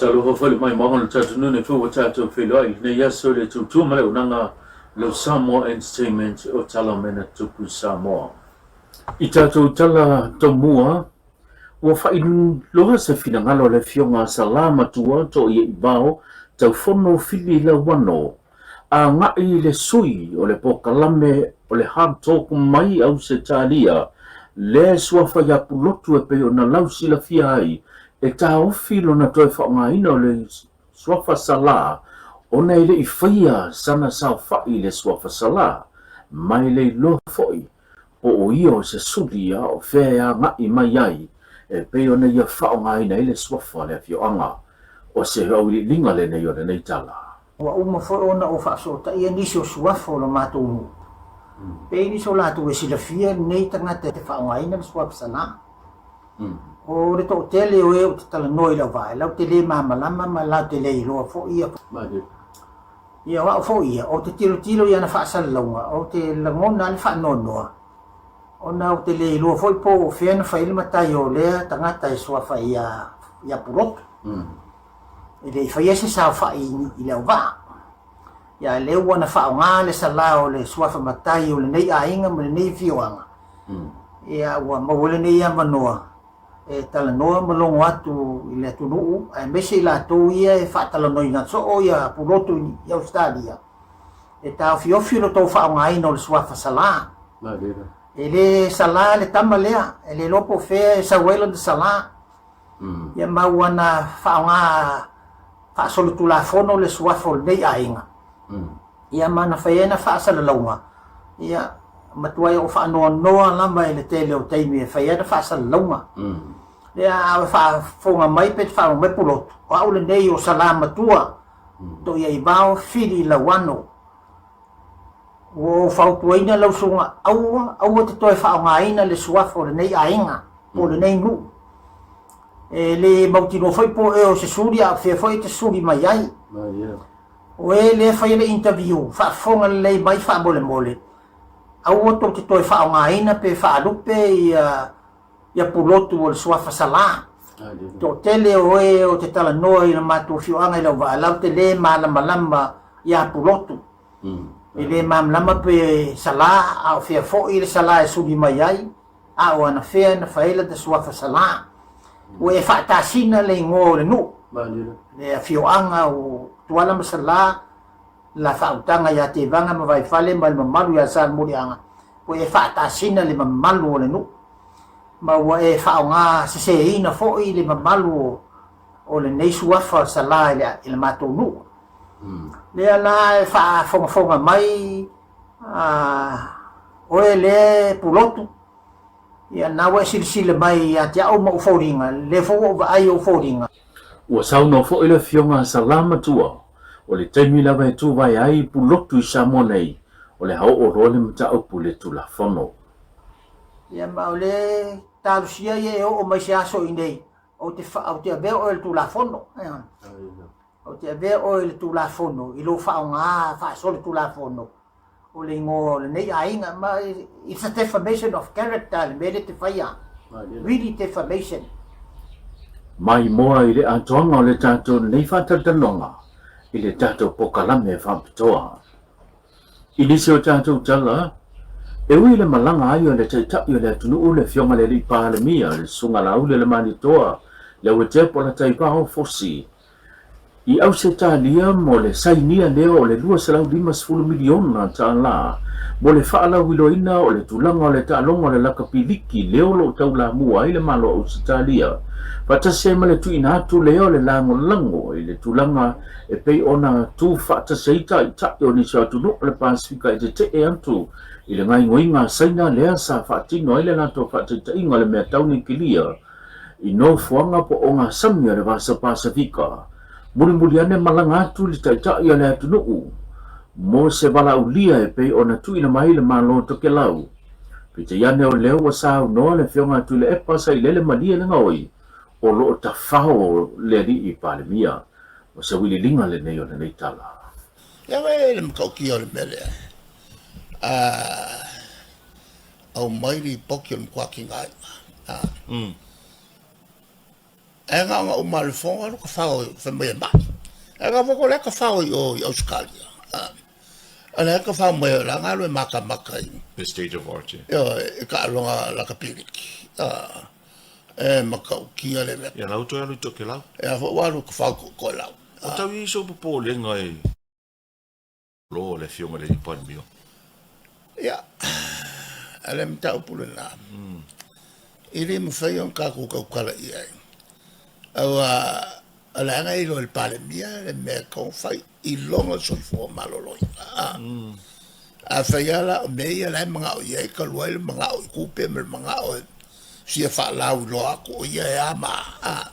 Faatalofa foi le maimoaga o le tatou nuu nei foi ua tatou feiloai i lenei aso i le tutua ma le auaunaga lau Samoa Entertainment o Tala Mena Tupu Samoa. I tatou tala tomua, ua faailoa se finagalo a le Afioga a Salamatua Toiaivao Taufono Fili Lauano agai i le sui o le polokalame o le Hard Talk mai Ausetalia, lea e suafa ia Pulotu e pei ona lausilafia ai, e taofi lona toe faaaogaina o le suafa Salā ona e le i faia sana saofai i le suafa Salā, ma e le iloa foi po o ia o se suli a o fea e agai mai ai e pei ona ia faaaogaina ai le suafa o le afioaga. O se auiliiliga lenei o lenei tala. Ua uma foi ona ou faasootaia nisi o suafa o lo matou nuu. Pei nisi o latou e silafia lenei tagata e faaaogaina le suafa Salā. O le toatele o e ou te talanoa i lau vaai, latou te le malamalama ma latou te le iloa foi ia. Ia, o au foi ia, ou te tilotilo i ana faasalalauga, ou te lagona lava le faanoanoa, ona ou te le iloa foi po o fea na fai ai le matai o lea tagata e suafa ai ia Pulotu. E le i faia se saofai i le auvaa. Ia, a lea ua na faaaoga le sala o le suafa matai o lenei aiga ma lenei afioaga, ia, ua maua ai lenei avanoa e talanoa ma logo atu i le atunuu aemaise i latou ia e faatalanoaina soo ia Pulotu i Ausetalia, e taofiofi lo tou faaaogaina o le suafa Salā. E le Salā le tama lea, e le iloa po o fea e sau ai lana Salā. Ia ma ua na faaaoga faasolitulafono le suafa o lenei aiga. Ia ma na fai ai na faasalalauga, ia, matuai ou faanoanoa lava i le tele o taimi e fai ai na faasalalauga. Lea a e faafofoga mai pe te faalogo mai Pulotu, o au lenei o Salamatua, Toiaivao Fili Lauano. Ua ou fautuaina lau susuga, aua, aua te toe faaaogaina le suafa o lenei aiga po o lenei nuu. E le mautinoa foi po o ea o se suli a o fea foi e te suli mai ai. O e lea e faia le interview, faafofoga lelei mai faamolemole, aua tou te toe faaaogaina pe faalupe ia ia Pulotu o le suafa Salā. Toatele o e o te talanoa i le matou afioaga i Lauvaa latou te le malamalama ia Pulotu. E le malamalama pe Salā a o fea foi le Salā e suli mai ai, a o anafea na fai ai lata suafa Salā. Ua e faatasina le igoa o le nuu, le afioaga o Tuala ma Salā, la faautaga ia Tevaga ma Vaifale ma le mamalu ia Salemuliaga, ua e faatasina le mamalu o le nuu, ma ua e faaaoga seseina foi le mamalu o lenei suafa Salā i le matou nuu. Lea la e faafogafoga mai oe lea e Pulotu, ia na ua e silasila mai ia te au ma ou foliga, lea foi ua ou vaai i ou foliga. Ua saunoa foi le Afioga a Salamatua, o le taimi lava e tuvae ai Pulotu i Samoa nei, o le a oo loa le mataupu i le Tulafono. Ia ma o le talosia ia e oo mai se aso i nei, ou te, ou te avea oe i le Tulafono. Ou te avea oe i le Tulafono, i lou faaaoga faasolitulafono o le igoa o lenei aiga. Ma it's a defamation of character le mea lea e te faia. Really defamation. Maimoa i le atoaga o le tatou nei faatalatalanoaga i le tatou pokalame faapitoa. I nisi o tatou tala, e ui i le malaga ai o le Taitai o le atunuu, le Afioga i le Alii Palemia, le Susuga Laaulialemalietoa, Leauatea Polataivao Fosi, I Ausetalia mo le sainia lea o le $250 miliona tala mo le faalauiloaina o le tulaga o le taaloga o le lakapi liki lea o lo o taulamua ai le Malo o Ausetalia faatasi ai ma le tuuina atu lea o le lagolago i le tulaga e pei ona tu faatasi ai taitai o nisi o atunuu o le Pasefika e tetee atu i le gaoioiga a Saina lea sa faatino ai le latou faataitaiga o le mea tau niukilia i nofoaga po o gasami o le Vasa Pasefika. Mulimuli ane malaga atu le Taitai o le atunuu mo se valaaulia e pei ona tuuina mai le Malo Tokelau. Peitai ane o lea ua saunoa le Afioga a Tuilaepa Sailele Malie le Gaoi o lo o tafao le Alii Palemia. O se auiliiliga lenei o lenei tala. Ia e le matautia o le mea lea. Aumai lipoti o le matua tigaina. Ae gaogao uma lava i le fofoga alu tafao fai mai e mai. Ae na fai atu o le a tafao i o i Ausetalia. O le a tafao mai o la na alu e matamata i The state of origin. Ioe, i taaloga lakapiliki. E matautia le mea. Ia la ua toe alu i Tokelau. Ia foi ua alu tafao i Tokelau. O tau i ai sou popolega i lo le afioga i le Palemia. Ia, a le mataupu lena, e le mafai ona tatou tautala i ai. Aua o le aga e iloa e le Palemia le mea e tatau ona fai i lona soifua maloloina. Afai lava la o mea ia la e manao i ai, talu ai le manao i tupe ma le manao e fia faalauiloa atu o ia e a ma a,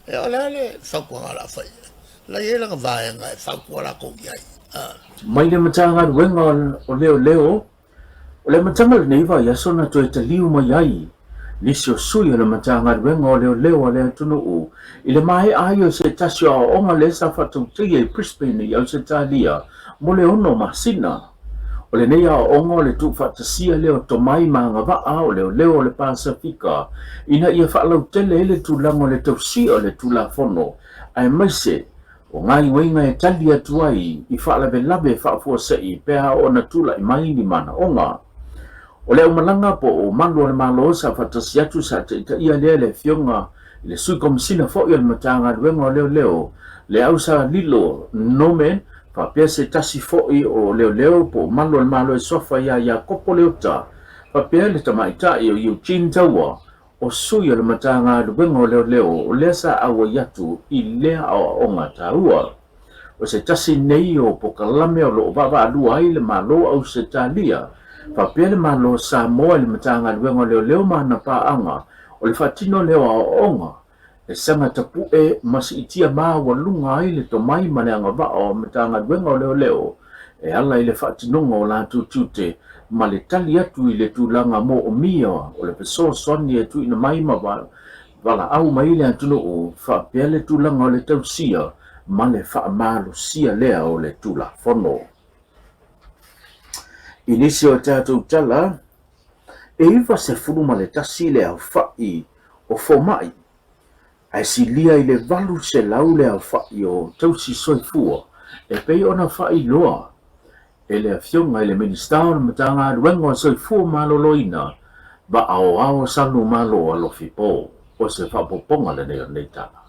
Ia, o le a le fautuaga o le a fai i ai? O la e i ai lana vaega e fautua latou i ai. Mai le Matagaluega o Leoleo, o le amataga o lenei vaiaso na toe taliu mai ai nisi o sui o le Matagaluega o Leoleo a le atunuu i le maea ai o se tasi o aoaoga lea sa faatautaia i Brisbane i Ausetalia mo le ono masina. O lenei aoaoga o le tuufaatasia lea o tomai ma agavaa o leoleo o le Pasefika ina ia faalautele ai le tulaga o le tausia o le Tulafono aemaise o gaoioiga e tali atu ai i faalavelave faafuasei pe a oo ina tulai mai ni manaoga. O le aumalaga po o malu o le Malo sa faatasi atu sa taitaia lea e le Afioga i le Sui Komesina foi o le Matagaluega o Leoleo, le Ausa Lilo Norman, faapea se tasi foi o leoleo po o malu o le Malo e suafa ia Iakopo Leota, faapea le tamaitai o Eugene Taua, o sui o le Matagaluega o Leoleo o lea sa auai atu i lea aoaoga taua. O se tasi nei o pokalame o lo o vaavaalua ai le Malo o Ausetalia faapea le Malo o Samoa i le Matagaluega o Leoleo ma ana paaga o le faatino lea o aoaoga e saga tapue ma siitia maualuga ai le tomai ma le agavaa o Matagaluega o Leoleo e ala i le faatinoga o latou tiute ma le tali atu i le tulaga moomia o le fesoasoani e tuuina mai ma valaau mai le atunuu faapea le tulaga o le tausia ma le faamalosia lea o le Tulafono. I nisi o tatou tala, e 91 le aofai o fomai, ae silia i le 800 le aofai o tausi soifua e pei ona faailoa e le Afioga i le Minisita o le Matagaluega o Soifua Maloloina, Vaaoao Salumalo Alofi Po o se faaopoopoga lenei o lenei tala.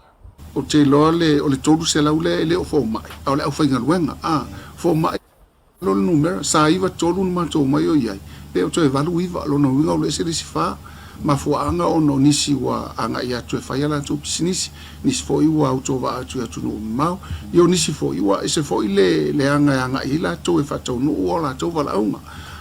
Ou te iloa le, o le 300 lea e le o fomai, a o le aufaigaluega, a, fomai lo le numera, sa iva tolu na matou omai o i ai, pe o toe valu iva, lona uiga o lo ese le isi fa, mafuaaga ona o nisi ua agai atu e fai a latou pisinisi, nisi foi ua autovaa atu i atunuu mamao, ia o nisi foi ua ese foi le leaga e agai ai latou e faataunuu o latou valaauga.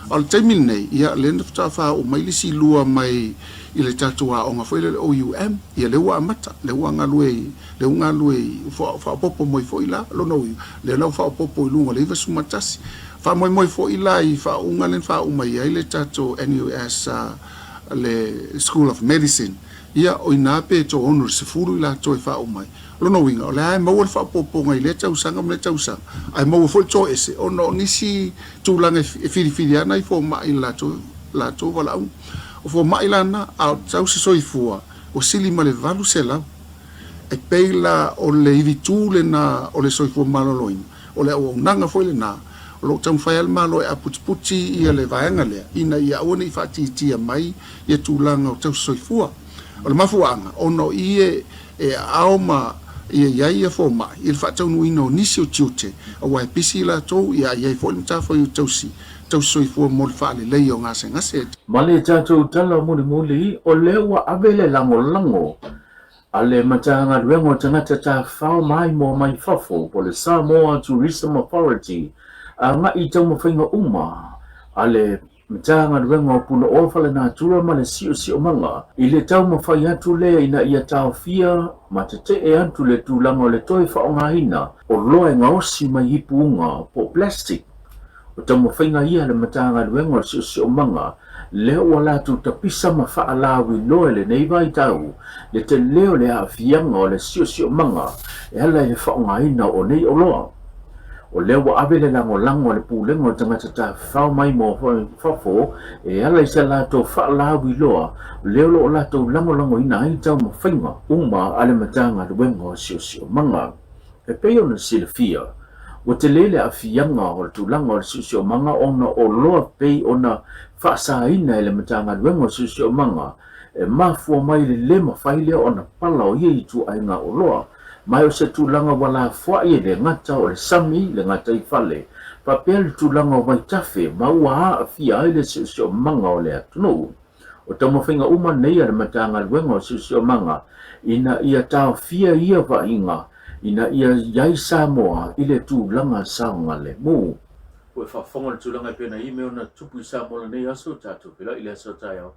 A o le taimi lenei, ia lea na faatoa faaoo mai le isi lua mai i le tatou aoga foi lea o le OUM, ia lea ua amata, lea ua galue i, lea ua galue i, ua faaopoopo mai foi la, lona uiga, lea la ua faaopoopo i luga o le 91. Faamoemoe foi la i faauuga lea na faauu mai ai le tatou NUS le School of Medicine, Ia, o ina pe toaono i le sefulu i latou e faaoo mai. O lona uiga, o lea lava e maua le faaopoopoga i lea tausaga ma lea tausaga, ae maua foi le toese ona o nisi tulaga e filifili lava nai fomai i le latou, latou valaauga. O fomai la na, a o tausi soifua, ua sili ma le 800. E pei la o le ivitu lena o le soifua maloloina, o le auaunaga foi lena, o lo o taumafai lava le Malo e aputiputi ia le vaega lea, ina ia aua ne i faatiitia mai ia tulaga o tausi soifua. O le mafuaaga, ona o i e aao ma ia i ai ia fomai i le faataunuuina o nisi o tiute, aua e pisi i latou, ia a i ai foi le matafaioi tausi tausi soifua mo le faaleleia o gasegase. Ma le tatou tala mulimuli, o lea ua ave le lagolago a le Matagaluega o Tagata Tafafao Maimoa Mai Fafo po o le Samoa Tourism Authority agai i taumafaiga uma a le Matagaluega o Punaoa Faalenatura ma le Siosiomaga i le taumafai atu lea ina ia taofia ma tetee atu le tulaga o le toe faaaogaina o loa e gaosi mai ipu uga po o plastic. O taumafaiga ia a le Matagaluega o le Siosiomaga lea ua latou tapisa ma faalauiloa i lenei vaitau le tele o le aafiaga o le siosiomaga e ala i le faaaogaina o nei oloa. O lea ua ave le lagolago a le Pulega o Tagata Tafafao mai mo Fafo e ala i sa latou faalauiloa lea o lo o latou lagolagoina ai taumafaiga uma a le Matagaluega o Siosiomaga. E pei ona silafia, ua tele le aafiaga o le tulaga o le siosiomaga ona o loa pei ona faasaina e le Matagaluega o Siosiomaga e mafua mai i le le mafai lea ona pala o ia ituaiga oloa Ma o se tulaga ua lafoai e le gata o le sami, le gataifale, faapea le tulaga o vaitafe ma ua aafia ai le siosiomaga o le atunuu. O taumafaiga uma nei a le Matagaluega o Siosiomaga ina ia taofia ia vaaiga ina ia i ai Samoa i le tulaga saogalemu. Ua e faafofoga i le tulaga e pei ona i ai mea ona tupu i Samoa lenei aso, tatou feiloai i le aso a taeao.